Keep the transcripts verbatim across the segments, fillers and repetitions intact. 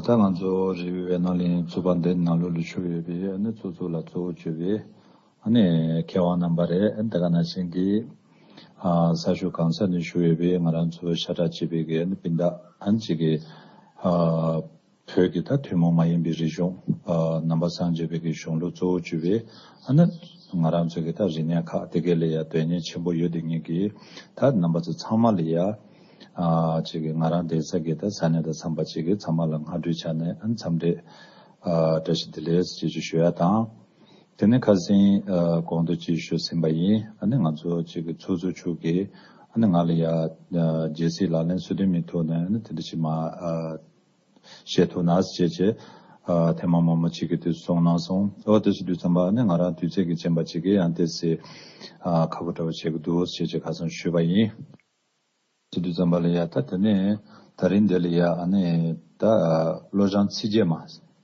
ད་ང་ཚོ་རི་བོའི་སྣང་བརྙན་ཚོགས་པ་འདི་ནང་ལོགས་ལ་ཞུགས་ཡོད་པའི་ཨ་ནི་ཚོགས་གཙོ་ལ་གཙོ་བོ་གྱུར་པའི་ཨ་ནི་མཁས་དབང་རྣམ་པ་རེད། ཨ་ནི་དེ་ག་ནང་བཞིན་གྱི་ཨ་ས་ཕྱོགས་གང་ས་ནས་བཞུགས་ཡོད་པའི་ང་རང་ཚོ་ཤ་ཁྲག་གཅིག་པའི་གི་ཨ་ནི་སྤུན་ཟླ་ཨ་ནི་གཅིག་གི་ཨ་བོད་ཀྱི་ད་ཐུན་མོང་མ་ཡིན་པའི་རིག་གཞུང་ཨ་ནང་པ་སངས་རྒྱས་པའི་གི་གཞུང་ལུགས་གཙོ་བོ་གྱུར་པའི་ཨ་ནི་ང་རང་ཚོ་གི་ད་རིག་གནས་ཁག་དེ་གའི་ལ་ཡ་དོན་གཉེར་ཆེན་པོ་ཡོད་དེ་ངེད་ཀྱི་ད་རྣམ་པ་ཚོ་ཚང་མ་ལ་ཡ། ཨ་ཅིག་གི་ང་རང་བསྡད་ས་གི་ད་ས་གནས་དང་འཚམས་པ་ཅིག་གི་ཚང་མ་ལ་སྔ་དྲོའི་ཆ་ནས་ཨ་ནི་འཚམས་འདྲི་ཨ་བཀྲ་ཤིས་བདེ་ལེགས་ཅེས་ཅིག་ཞུ་ཡ་དང་། དེ་ནས་ཁ་སང་ཨ་གོང་དུ་ཅིག་ཞུས་ཟིན་པ་ཡིན། ཨ་ནི་ང་ཚོ་ཅིག་གི་ཚོགས་གཙོ་མཆོག་གིས་ཨ་ནི་ང་ལ་ཡ་ཨ་རྒྱལ་སྲིད་ལག་ལེན་སོ་བདུན་མའི་ཐོག་ནས་ཨ་ནི་དེ་འདྲ་ཞིག་མ་ཨ་བཤད་ཐུབ་ན་ཅེས་ཅེས་ཨ་ཐེངས་མ་མང་པོ་ཅིག་གི་དུས་གསུངས་གནང་སོང་། ཨོ་དེ་སུ་དུས་ཙམ་པ་ཨ་ནི་ང་རང་དུས་ཚོད་ཀྱི་རྐྱེན་པ་ཅིག་གིས་ཡང་དེ་སྲིད་ཨ་ཁག་པོ་འདྲ་བོ་བྱེད་ཀྱི་འདུག་ཅེས་ཅེས་ཁ་སང་ཞུས་པ་ཡིན། ཚེ་དུས་ཙམ་པ་ལ་ཡ་ད་དེ་ནས་ད་རིང་འདི་ལ་ཡ་ཨ་ནི་ད་བློ་སྦྱོང་ཚིགས་བཅད་མ་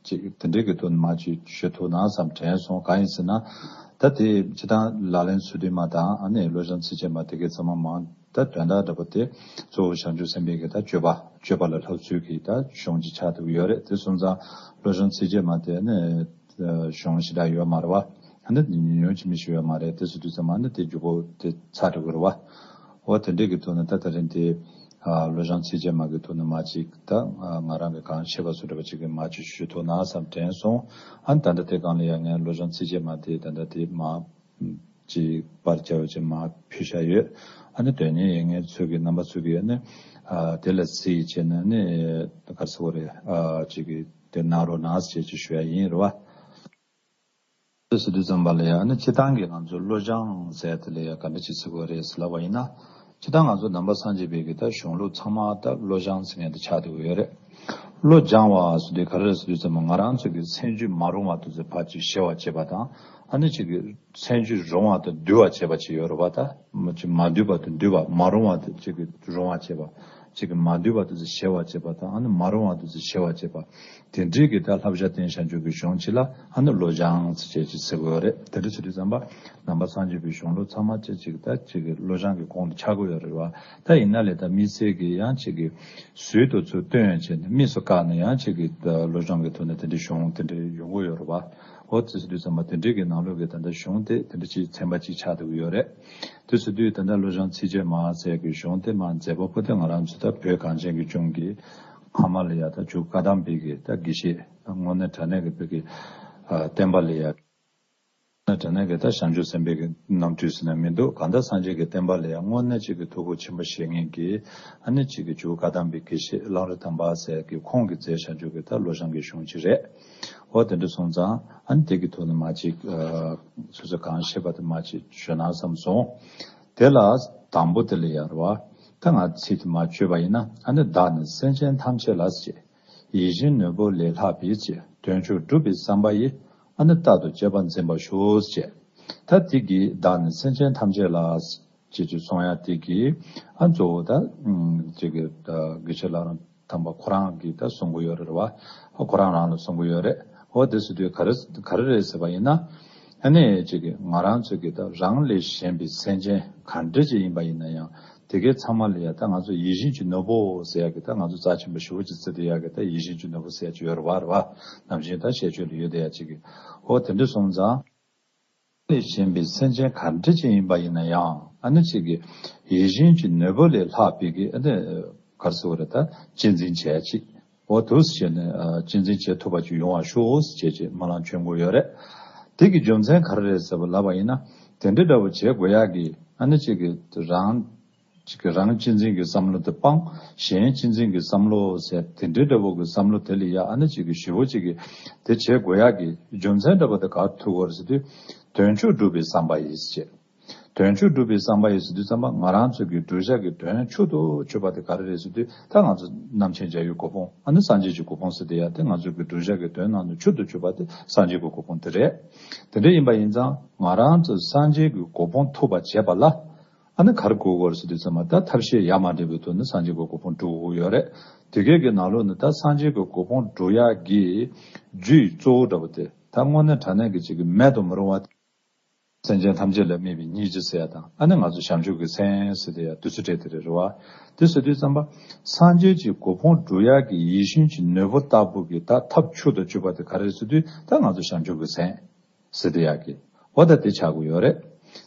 ཅིག་དེ་འདྲའི་གི་དོན་མ་ཅིག་ཞུ་ཐུབ་ན་བསམ་དྲན་སོང་། གང་ཡིན་ཟེར་ན་ད་དེ་སྤྱི་བཏང་ལག་ལེན་ཚུལ་ལྡན་མ་དང་ཨ་ནི་བློ་སྦྱོང་ཚིགས་བཅད་མ་དེ་གའི་ཚང་མ་མང་ད་དོན་དག་འདྲ་པོ་དེ་གཙོ་བོ་བྱང་ཆུབ་སེམས་དཔའི་གི་ད་སྤྱོད་པ་སྤྱོད་པ་ལ་སློབ་ཚུལ་གི་ད་གཞུང་ཅིག་ཆགས་ཐུབ་ཡོད་རེད། དེ་སོང་ཙང་བློ་སྦྱོང་ཚིགས་བཅད་མ་དེ་ཨ་ནི་གཞུང་ཞེ་དྲག་ཡོད་མ་རེད་བ། ཨ་ནི་ཉུང་ཉུང་ཅིག་མི་ཤེས་ཡོད་མ་རེད། དེ་སུ་དུས་ཙམ་ཨ་ནི་དེ་མགྱོགས་པོ་དེ་ཚར་འགྲོ་གི་རེད་བ། འོ་དེ་འདྲས་ཀྱི་ཐོག་ནས་ད་ད་རིང་དེ་ཨ་བློ་སྦྱོང་ཚིགས་བཅད་མ་གི་ཐོག་ནས་མ་ཅིག་ད་ཨ་ང་རང་གི་གང་ཤེས་པ་སུ་འདྲ་པོ་ཅིག་གི་མ་ཅིག་ཞུ་ཐུབ་ན་བསམ་དྲན་སོང་། ཨ་ནི་ད་ལྟ་དེ་སྒང་ལ་ཡ་ངས་བློ་སྦྱོང་ཚིགས་བཅད་མ་དེ་ད་ལྟ་དེ་མ་ཅིག་པར་རྒྱབ་ཅིག་མ་ཕུལ་བཞག་ཡོད། ཨ་ནི་དོན་གཉེར་ཡོད་མཁན་ཚོ་གི་རྣམ་པ་ཚོ་གི་ཨ་ནི་ཨ་དེ་ལ་གཟིགས་བྱས་ནས་ཨ་ནི་ག་རེ་ཟེར་དགོས་རེད། ཨ་ཅིག་གི་དེ་གནང་རོགས་གནང་ཞེས་ཅིག་ཞུ་ཡ་ཡིན་རེད་བ། དེ་ཟེར་དུས་ཙམ་པ་ལ་ཡང་ནི་སྤྱི་བཏང་གི་ང་ཚོ་བློ་སྦྱང་ཟེར་དེ་ལ་ཡང་ག་འདྲ་ཅིག་ཟེར་དགོས་རེད་ཟེར་ལབ་པ་ཡིན་ན། སྤྱི་བཏང་ང་ཚོ་ནང་པ་སངས་རྒྱས་པའི་གི་ད་གཞུང་ལུགས་ཚང་མ་ད་བློ་སྦྱང་ཟེར་མཁན་དེ་ཆགས་བསྡད་ཡོད་རེད། བློ་སྦྱང་བ་ཟེར་དུས་ག་རེ་རེད་ཟེར་དུས་ཙམ་པ་ང་རང་ཚོ་གི་སེམས་རྒྱུད་མ་རུང་བ་དེ་ཚོ་ཕར་ཅིག་ཞི་བར་བྱེད་པ་དང་། ཨ་ནི་ཅིག་གི་སེམས་རྒྱུད་རུང་བ་དང་འདུལ་བར་བྱེད་པ་ཅིག་ཡོད་རེད་བ། ད་མ་ཅིག་མ་འདུལ་བ་དང་འདུལ་བ། མ་རུང་བ་དེ་ཅིག་གི་རུང་བར་བྱེད་པ། ཅིག་གི་མ་འདུལ་བ་དེ་ཚོ་ཞི་བར་བྱེད་པ་དང་། ཨ་ནི་མ་རུང་བ་དེ་ཚོ་ཞི་བར་བྱེད་པ། དེ་འདྲའི་གི་ད་བསླབ་བྱ་བསྟན་བྱ་འཇུག་གི་གཞུང་ཅིག་ལ་ཨ་ནི་བློ་སྦྱང་ཟེར་བྱས་ཅིག་ཟེར་དགོས་རེད། དེ་འདྲ་ཟེར་དུས་ཙམ་པ་ནང་པ་སངས་རྒྱས་པའི་གཞུང་ལུགས་ཚང་མ་ཅིག་ཅིག་ད་ཅིག་གི་བློ་སྦྱང་གི་ཁོངས་ལ་ཆགས་ཀྱི་ཡོད་རེད་བ། ད་ཡིན་ན་ལས་ད་དམིགས་བསལ་གི་ཡང་ཅིག་གི་ཟུར་དུ་ཚུར་བཏོན་བྱས་ནས་དམིགས་སུ་བཀར་ནས་ཡང་ཅིག་གི་ད་བློ་སྦྱང་གི་ཐོག་ནས་དེ་འདྲའི་གཞུང་དེ་འདྲའི་ཡོང་གི་ཡོད་རེད་བ། འོ་དེ་ཟེར་དུས་ཙམ་པ་དེ་འདྲའི་གི་ནང་ལོགས་གི་ད་ལྟ་གཞུང་དེ་དེ་འདྲ་ཅིག་ཚན་པ་ཅིག་ཆགས་བསྡད་ཀྱི་ཡོད་རེད། དེ་ཟེར་དུས་ད་ལྟ་བློ་སྦྱང་ཚིགས་བཅད་མ་ཟེར་གྱི་གཞུང་དེ་མ་མཛད་པ་པོ་དེ་ང་རང་ཚོ་ད་བོད་གངས་ཅན་གྱི་ལྗོངས་ཀྱི་ཕ་མ་ལ་ཡ་ད་འཇུ་བཀའ་གདམས་པའི་གི་ད་དགེ་བཤེས་དངོས་གནས་དྲང་གནས་ཀྱི་བོད་ཀྱི་ཨ་བསྟན་པ་ལ་ཡ། དངོས་གནས་དྲང་གནས་ཀྱི་ད་བྱང་ཆུབ་སེམས་དཔའི་གི་རྣམ་འཕྲུལ་ཟེར་ན་མི་འདུག་གང་ལྟར་སངས་རྒྱས་ཀྱི་བསྟན་པ་ལ་ཡ་དངོས་གནས་གཅིག་གི་ཐུགས་ཁུར་ཆེན་པོ་བཞེས་མཁན་གྱི་ཨ་ནི་གཅིག་གི་འཇུ་བཀའ་གདམས་པའི་དགེ་བཤེས་གླང་རི་ཐང་པ་ཟེར་གྱི་ཁོང་གིས་མཛད་བྱ་འཇུག་གི་ད་བློ་སྦྱང་གི་གཞུང་ཅིག་རེད། འོ་དེ་འདྲ་སོང་ཙང་ཨ་ནི་དེ་གི་ཐོག་ནས་མ་ཅིག་ཨ་སོ་སོ་གང་ཤེས་པ་དེ་མ་ཅིག་ཞུ་ན་བསམ་སོང་། དེ་ལ་དང་པོ་དེ་ལ་ཡ་རེད་བ། ད་ང་ཚིག་དེ་མ་བརྗོད་པ་ཡིན་ན། ཨ་ནི་བདག་ནི་སེམས་ཅན་ཐམས་ཅད་ལ་ཟེར། ཡིད་བཞིན་ནོར་བུ་ལས་ལྷག་པའི་ཟེར། དོན་མཆོག་སྒྲུབ་པའི་བསམ་པ་ཡིས། ཨ་ནི་རྟག་ཏུ་སྤྱད་པ་འཛིན་པར་ཤོག་ཟེར། ད་དེ་གི་བདག་ནི་སེམས་ཅན་ཐམས་ཅད་ལ་ཅེས་ཅིག་གསུང་ཡ་དེ་གི་ཨ་གཙོ་བོ་ད་ཅིག་གི་དགེ་བཤེས་ལྷ་རམས་ཐང་པ་ཁོ་རང་གིས་ད་གསུང་གི་ཡོད་རེད་བ། ཨ་ཁོ་རང་རང་ལ་གསུང་གི་ཡོད་རེད། འོ་དེ་ཟེར་དུས་ག་རེ་ག་རེ་རེད་ཟེར་བ་ཡིན་ན། ཨ་ནི་ཅིག་གི་ང་རང་ཚོ་གི་ད་རང་ལས་གཞན་པའི་སེམས་ཅན་ག་འདྲ་ཅིག་ཡིན་པ་ཡིན་ན་ཡང་དེ་གའི་ཚང་མ་ལ་ཡ་ད་ང་ཚོ་ཡིད་བཞིན་གྱི་ནོར་བུ་ཟེར་ཡ་གི་ད་ང་ཚོ་རྩ་ཆེན་པོ་ཞེ་པོ་ཅིག་བརྩི་བསྡད་ཡ་གི་ད་ཡིད་བཞིན་གྱི་ནོར་བུ་ཟེར་ཡ་ཅིག་ཡོད་རེད་བ། རེད་བ། ནམ་རྒྱུན་ད་བཤད་བརྗོད་ལ་ཡོད་བསྡད་ཡ་ཅིག་གི། འོ་དེ་འདྲ་སོང་ཙང་། ལས་གཞན་པའི་སེམས་ཅན་ག་འདྲ་ཅིག་ཡིན་པ་ཡིན་ན་ཡང་ཨ་ནི་ཅིག་གི་ཡིད་བཞིན་གྱི་ནོར་བུ་ལས་ལྷག་པའི་གི་ཨ་ནི་ག་རེ་ཟེར་དགོས་རེད། ད་གཅེས་འཛིན་བྱས་ཅིག་འོ་འདུག་ཟེར་ནས་ཨ་གཅེས་འཛིན་བྱེད་ཐུབ་པ་ཅིག་ཡོང་བ་ཤོག་ཟེར་བྱས་སྨོན་ལམ་བྱོན་དགོས་ཡོད་རེད། དེ་གི་རྒྱུ་མཚན་ག་རེ་རེད་ཟེར་བ་ལབ་པ་ཡིན་ན། དེ་འདྲ་འདྲ་བོ་བྱེད་དགོས་ཡག་གི་ཨ་ནི་ཅིག་གི་རང་ཅིག་གི་རང་གཅེས་འཛིན་གྱི་བསམ་བློ་དེ་སྤང་། གཞན་གཅེས་འཛིན་གྱི་བསམ་བློ་ཟེར་དེ་འདྲ་འདྲ་བོ་གི་བསམ་བློ་དེ་ལ་ཡ་ཨ་ནི་ཅིག་གི་ཞེ་པོ་ཅིག་གི་དེ་བྱེད་དགོས་ཡག་གི་རྒྱུ་མཚན་འདྲ་བོ་དེ་ག་ཐུག་གོ་རེད་ཟེར་དུས། དོན་མཆོག་སྒྲུབ་པའི་བསམ་པ་ཡིས་ཟེར། དོན་མཆོག་སྒྲུབ་པའི་བསམ་པ་ཡིས་ཟེར་དུས་ཙམ་པ་ང་རང་ཚོ་གི་བསྒྲུབ་བྱ་གི་དོན་མཆོག་ཏུ་གྱུར་པ་དེ་ག་རེ་རེད་ཟེར་དུས། ད་ང་ཚོ་རྣམ་མཁྱེན་བྱ་ཡུལ་གོ་འཕང་ཨ་ནི་སངས་རྒྱས་ཀྱི་གོ་འཕང་ཟེར་དེ་ཡ་དེ་ང་ཚོ་གི་བསྒྲུབ་བྱ་གི་དོན་ནང་དུ་མཆོག་ཏུ་གྱུར་པ་དེ་སངས་རྒྱས་ཀྱི་གོ་འཕང་དེ་རེད། དེ་འདྲ་ཡིན་པ་ཡིན་ཙང་ང་རང་ཚོ་སངས་རྒྱས་ཀྱི་གོ་འཕང་ཐོབ་པར་བྱེད་པ་ལ་ཨ་ནི་ག་རེ་དགོས་དགོས་རེད་ཟེར་དུས་ཙམ་པ་ད་ཐབས་ཤེས་ཡ་མ་བྲལ་བའི་ཐོག་ནས་སངས་རྒྱས་ཀྱི་གོ་འཕང་སྒྲུབ་དགོས་ཡོད་རེད། དེ་གས་ཀྱི་ནང་ལོགས་ནས་ད་སངས་རྒྱས་ཀྱི་གོ་འཕང་སྒྲུབ་ཡག་གི་རྒྱུའི་གཙོ་བོ་འདྲ་བོ་དེ་ད་དངོས་གནས་དྲང་གནས་ཀྱི་ཅིག་གི་མེད་དུ་མི་རུང་བ། སེམས་ཅན་ཐམས་ཅད་ལ་དམིགས་པའི་སྙིང་རྗེ་ཟེར་ཡ་དང་། ཨ་ནི་ང་ཚོ་བྱང་ཆུབ་ཀྱི་སེམས་ཟེར་དེ་ཡ་དུས་ཚོད་སྤྲད་དེ་རེད། རེད་བ། དེ་ཟེར་དུས་ཙམ་པ། སངས་རྒྱས་ཀྱི་གོ་འཕང་སྒྲུབ་ཡག་གི་ཡིད་བཞིན་གྱི་ནོར་བུ་ལྟ་བུ་གི་ད་ཐབས་མཆོག་ཏུ་གྱུར་པ་དེ་ག་རེ་རེད་ཟེར་དུས། ད་ང་ཚོ་བྱང་ཆུབ་ཀྱི་སེམས་ཟེར་དེ་ཡ་གི། འོ་ད་དེ་ཆགས་ཀྱི་ཡོད་རེད།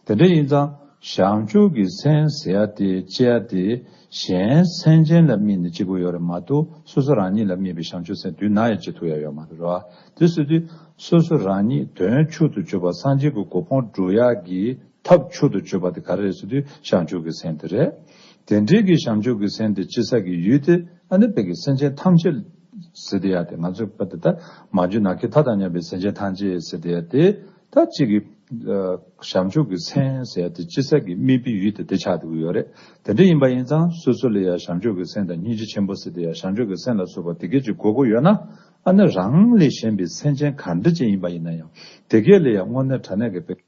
དེ་འདྲ་ཡིན་ཙང་། བྱང་ཆུབ་ཀྱི་སེམས་ཟེར་ཡ་དེ་སྐྱེ་ཡ་དེ། གཞན་སེམས་ཅན་ལ་དམིགས་ནས་སྐྱེ་དགོས་ཡོད་རེད་མ་གཏོགས། སོ་སོ་རང་ཉིད་ལ་དམིགས་པའི་བྱང་ཆུབ་སེམས་དུས་ནམ་ཡང་སྐྱེ་ཐུབ་ཡ་ཡོད་མ་རེད། རེད་བ། དེ་ཟེར་དུས། སོ་སོ་རང་ཉིད་དོན་མཆོག་ཏུ་གྱུར་པ་སངས་རྒྱས་ཀྱི་གོ་འཕང་སྒྲུབ་ཡག་གི་ཐབས་མཆོག་ཏུ་གྱུར་པ་དེ་ག་རེ་རེད་ཟེར་དུས། བྱང་ཆུབ་ཀྱི་སེམས་དེ་རེད། དེ་འདྲའི་གི་བྱང་ཆུབ་ཀྱི་སེམས་དེ་སྐྱེ་ས་གི་ཡུལ་དེ། ཨ་ནི་བོད་ཀྱི་སེམས་ཅན་ཐམས་ཅད་ཟེར་དེ་ཡ་དེ། ང་ཚོས་པ་དེ་ད་མ་གྱུར་ནམ་མཁའི་མཐའ་དང་མཉམ་པའི་སེམས་ཅན་ཐམས་ཅད་ཟེར་དེ་ཡ་དེ། ད་གཅིག་གི་ཨ་བྱང་ཆུབ་ཀྱི་སེམས་ཟེར་ཡ་དེ་སྐྱེ་ས་གི་དམིགས་པའི་ཡུལ་དེ་དེ་ཆགས་བསྡད་ཀྱི་ཡོད་རེད། དེ་འདྲ་ཡིན་པ་ཡིན་ཙང་། སོ་སོ་ལ་ཡ་བྱང་ཆུབ་ཀྱི་སེམས་དང་སྙིང་རྗེ་ཆེན་པོ་ཟེར་དེ་ཡ། བྱང་ཆུབ་ཀྱི་སེམས་ལ་སོགས་པ་དེ་གས་ཅིག་དགོས་ཀྱི་ཡོད་ན། ཨ་ནི་རང་ལས་གཞན་པའི་སེམས་ཅན་ག་འདྲ་ཅིག་ཡིན་པ་ཡིན་ན་ཡང་། དེ་གས་ལ་ཡ་དངོས་གནས་དྲང་གནས་ཀྱི་བོད།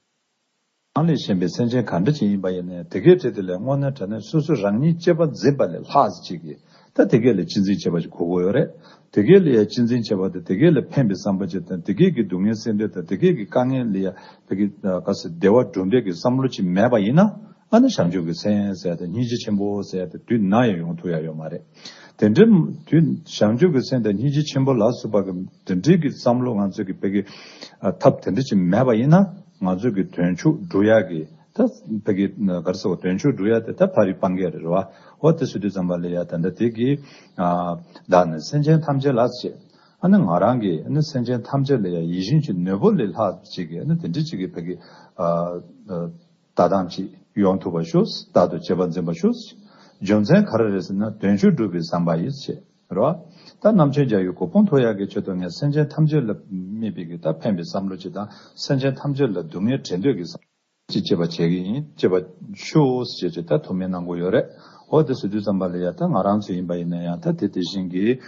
རང་ལས་གཞན་པའི་སེམས་ཅན་ག་འདྲ་ཅིག་ཡིན་པ་ཡིན་ནའི། དེ་གའི་གྲས་དེ་ལ་དངོས་གནས་དྲང་གནས་སོ་སོ་རང་ཉིད་གཅེས་པར་འཛིན་པ་ལས་ལྷག་ཅིག་གིས། ད་དེ་གའི་ལ་གཅེས་འཛིན་བྱེད་པ་ཞིག་དགོས་ཀྱི་ཡོད་རེད། དེ་གའི་ལ་ཡ་གཅེས་འཛིན་བྱེད་པ་དེ། དེ་གའི་ལ་ཕན་པའི་བསམ་པ་ཅིག་དང་། དེ་གའི་གི་སྡུག་བསྔལ་སེལ་འདོད་དང་། དེ་གའི་གི་དཀའ་ངལ་ལ་ཡ་བོད་ཀྱི་ག་ཟེར། བདེ་བ་སྒྲུབ་འདོད་ཀྱི་བསམ་བློ་ཅིག་མེད་པ་ཡིན་ན། ཨ་ནི་བྱང་ཆུབ་ཀྱི་སེམས་ཟེར་ཡ་དེ། སྙིང་རྗེ་ཆེན་པོ་ཟེར་ཡ་དེ་དུས་ནམ་ཡང་ཡོང་ཐུབ་ཡ་ཡོད་མ་རེད། དེ་འདྲའི་དུས། བྱང་ཆུབ་ཀྱི་སེམས་དང་སྙིང་རྗེ་ཆེན་པོ་ལ་སོགས་པ་གི་དེ་འདྲའི་གི་བསམ་བློ་ང་ཚོས་གི་བོད་ཀྱི་ཨ་ཐབས་དེ་འདྲ་ཅིག་མེད་པ་ཡིན་ན། ང་ཚོས་གི་དོན་མཆོག་སྒྲུབ་ཡག་གི། ད་བོད་ཀྱི་ག་རེ་ཟེར་བ། དོན་མཆོག་སྒྲུབ་ཡག་དེ་ད་ཕ་རི་སྤང་གི་རེད། རེད་བ། འོ་དེ་ཟེར་དུས་ཙམ་པ་ལ་ཡ། ད་ལྟ་དེ་གི་ཨ་བདག་ནི་སེམས་ཅན་ཐམས་ཅད་ལ་ཟེར། ཨ་ནི་ང་རང་གིས་ཨ་ནི་སེམས་ཅན་ཐམས་ཅད་ལ་ཡ་ཡིད་བཞིན་གྱི་ནོར་བུ་ལས་ལྷག་ཅིག་གི། ཨ་ནི་དེ་འདྲ་ཅིག་གི་བོད་ཀྱི་ཨ་ཨ་ལྟ་སྟངས་ཅིག་ཡོང་ཐུབ་པ་ཤོག། བདག་ཏུ་གཅེས་པར་འཛིན་པ་ཤོག། རྒྱུ་མཚན་ག་རེ་རེད་ཟེར་ན། དོན་མཆོག་སྒྲུབ་པའི་བསམ་པ་ཡིས་བྱས། རེད་བ། ད་རྣམ་མཁྱེན་རྒྱལ་བའི་གོ་འཕང་ཐོབ་ཡག་གི་ཆེད་དུ། ངས་སེམས་ཅན་ཐམས་ཅད་ལ་དམིགས་པའི་གི་ད་ཕན་པའི་བསམ་བློ་ཅིག་དང་། སེམས་ཅན་ཐམས་ཅད་ལ་སྡུག་བསྔལ་བྲལ་འདོད་ཀྱི་བསམ་བློ་ཅིག་སྐྱེ་བར་བྱེད་ཀྱི་ཡིན། སྐྱེ་བར་ཤོག་ཅེས་ཅིག་ད་ཐུགས་སྨོན་གནང་གི་ཡོད་རེད། འོ་དེ་ཟེར་དུས་ཙམ་པ་ལ་ཡ། ད་ང་རང་ཚོ་ཡིན་པ་ཡིན་ན་ཡང་། ད་དེ་དེ་བཞིན་གྱི་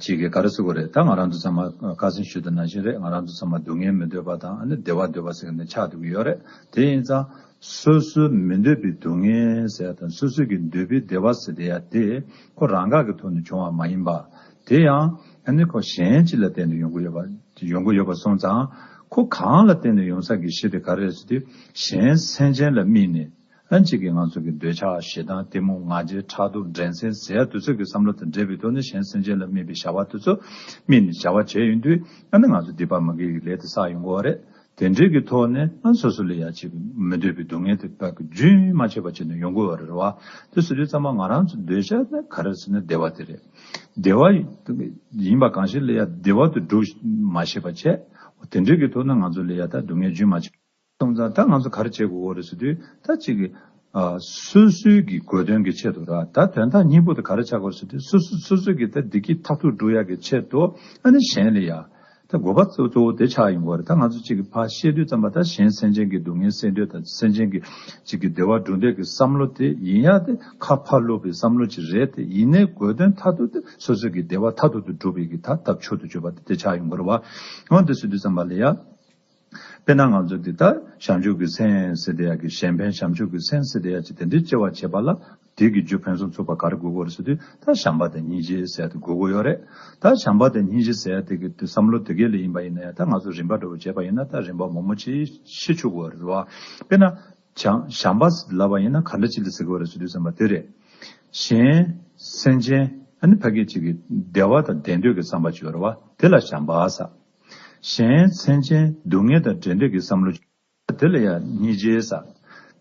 ཅིག་གི་ག་རེ་ཟེར་དགོས་རེད། ད་ང་རང་ཚོ་ཚང་མ་ཁ་སང་ཞུས་དོན་ནང་བཞིན་རེད། ང་རང་ཚོ་ཚང་མ་སྡུག་བསྔལ་མི་འདོད་པ་དང་། ཨ་ནི་བདེ་བ་འདོད་པ་ཟེར་མཁན་དེ་ཆགས་འདུག་གི་ཡོད་རེད། དེ་ཡིན་ཙང་། སོ་སོའི་མི་འདོད་པའི་སྡུག་བསྔལ་ཟེར་ཡ་དང་། སོ་སོའི་གི་འདོད་པའི་བདེ་བ་ཟེར་དེ་ཡ་དེ། ཁོ་རང་ག་གི་ཐོག་ནས་བྱུང་བ་མ་ཡིན་པ། དེ་ཡང་ཨ་ནི་ཁོ་གཞན་ཅིག་ལ་བརྟེན་ནས་ཡོང་གི་ཡོད་པ། ཡོང་གི་ཡོད་པ་སོང་ཙང་། ཁོ་གང་ལ་བརྟེན་ནས་ཡོང་ས་གི་གཞི་དེ་ག་རེ་རེད་ཟེར་དུས། གཞན་སེམས་ཅན་ལ་དམིགས་ནས། ཨ་ནི་གཅིག་གི་ང་ཚོ་གི་འདོད་ཆགས་ཞེ་སྡང་གཏི་མུག་ང་རྒྱལ་ཕྲག་དོག་འགྲན་སེམས་ཟེར་ཡ་དེ་ཚོ་གི་བསམ་བློ་དང་འབྲེལ་བའི་ཐོག་ནས། གཞན་སེམས་ཅན་ལ་དམིགས་པའི་བྱ་བ་དེ་ཚོ་དམིགས་ནས་བྱ་བ་བྱས་ཡོང་དུས། ཨ་ནི་ང་ཚོ་སྡིག་པ་མ་དགེ་བའི་ལས་དེ་བསགས་ཡོང་གི་ཡོད་རེད། དེ་འདྲའི་གི་ཐོག་ནས། ཨ། སོ་སོ་ལ་ཡ་ཅིག་མི་འདོད་པའི་སྡུག་བསྔལ་དེ་དག་རྒྱུན་མ་ཆད་པ་བྱས་ནས་ཡོང་གི་ཡོད་རེད་བ། དེ་ཟེར་དུས་ཙམ་པ་ང་རང་ཚོ་འདོད་ཆགས་ནི་ག་རེ་ཟེར་ན། བདེ་བ་དེ་རེད། བདེ་བ་ཡིན་པ་གང་ཞིག་ལ་ཡ་བདེ་བ་དེ་སྒྲུབ་མ་ཤེས་པ་བྱས། དེ་འདྲའི་གི་ཐོག་ནས་ང་ཚོ་ལ་ཡ་ད་སྡུག་བསྔལ་རྒྱུན་མ་ཆད། སོང་ཙང་ད་ང་ཚོ་ག་རེ་བྱེད་དགོས་རེད་ཟེར་དུས། ད་གཅིག་གི་ཨ་སོ་སོའི་གི་དགོས་དོན་གྱི་ཆེད་དུ་ར། ད་དོན་དག་སྙིང་པོ་དེ་ག་རེ་ཆགས་དགོས་རེད་ཟེར་དུས། སོ་སོ་སོ་སོའི་གི་ད་བདེ་སྐྱིད་མཐར་ཐུག་སྒྲུབ་ཡག་གི་ཆེད་དུ། ཨ་ནི་གཞན་ལ་ཡ། ད་དགོས་པ་གཙོ་གཙོ་བོ་དེ་ཆགས་ཡོང་གི་རེད། ད་ང་ཚོ་གཅིག་གི་ཕར་བཤད་དུས་ཙམ་པ། ད་གཞན་སེམས་ཅན་གྱི་སྡུག་བསྔལ་སེལ་འདོད་དང་། སེམས་ཅན་གྱི་གཅིག་གི་བདེ་བ་སྒྲུབ་འདོད་ཀྱི་བསམ་བློ་དེ་ཡིན་ཡ་དེ་ཁ་ཕར་ལོག་པའི་བསམ་བློ་ཅིག་རེད་དེ། ཡིན་ནའི་དགོས་དོན་མཐར་ཐུག་དེ་སོ་སོ་གི་བདེ་བ་མཐར་ཐུག་ཏུ་སྒྲུབ་པའི་གི་ད་ཐབས་མཆོག་ཏུ་གྱུར་པ་དེ་དེ་ཆགས་ཡོང་གི་རེད་བ། འོ་དེ་ཟེར་དུས་ཙམ་པ་ལ་ཡ། དཔེར་ན་ང་ཚོ་འདི་ལྟར་བྱང་ཆུབ་ཀྱི་སེམས་ཟེར་དེ་ཡག་གི། གཞན་ཕན་བྱང་ཆུབ་ཀྱི་སེམས་ཟེར་དེ་ཡག་གི་དེ་འདྲའི་སྐྱེ་བ་བྱེད་པ་ལ། དེ་གི་རྒྱུ་ཕུན་སུམ་ཚོགས་པ་ག་རེ་དགོས་ཀྱི་ཡོད་རེད་ཟེར་དུས། ད་བྱམས་པ་དང་སྙིང་རྗེ་ཟེར་དེ་དགོས་ཀྱི་ཡོད་རེད། ད་བྱམས་པ་དང་སྙིང་རྗེ་ཟེར་དེ་གི་དེ་བསམ་བློ་དེ་ག་ལ་ཡིན་པ་ཡིན་ན་ཡང་། ད་ང་ཚོ་རིམ་པ་འདྲ་བོ་བྱས་པ་ཡིན་ན། ད་རིམ་པ་མང་པོ་ཅིག་ཤེས་ཆོག་གི་ཡོད་རེད་བ། དཔེར་ན། བྱམས་བྱམས་པ་ལབ་པ་ཡིན་ན་ག་འདྲ་ཅིག་ལ་ཟེར་གྱི་ཡོད་རེད་ཟེར་དུས་ཙམ་པ་དེ་རེད། གཞན་སེམས་ཅན། ཨ་ནི་ཕ་གི་ཅིག་གི་བདེ་བ་དང་ལྡན་འདོད་ཀྱི་བསམ་པ་ཅིག་ཡོད་རེད་བ། དེ་ལ་བྱམས་པ་ཟེར། གཞན་སེམས་ཅན་སྡུག་བསྔལ་དང་བྲལ་འདོད་ཀྱི་བསམ་བློ། དེ་ལ་ཡང་སྙིང་རྗེ་ཟེར།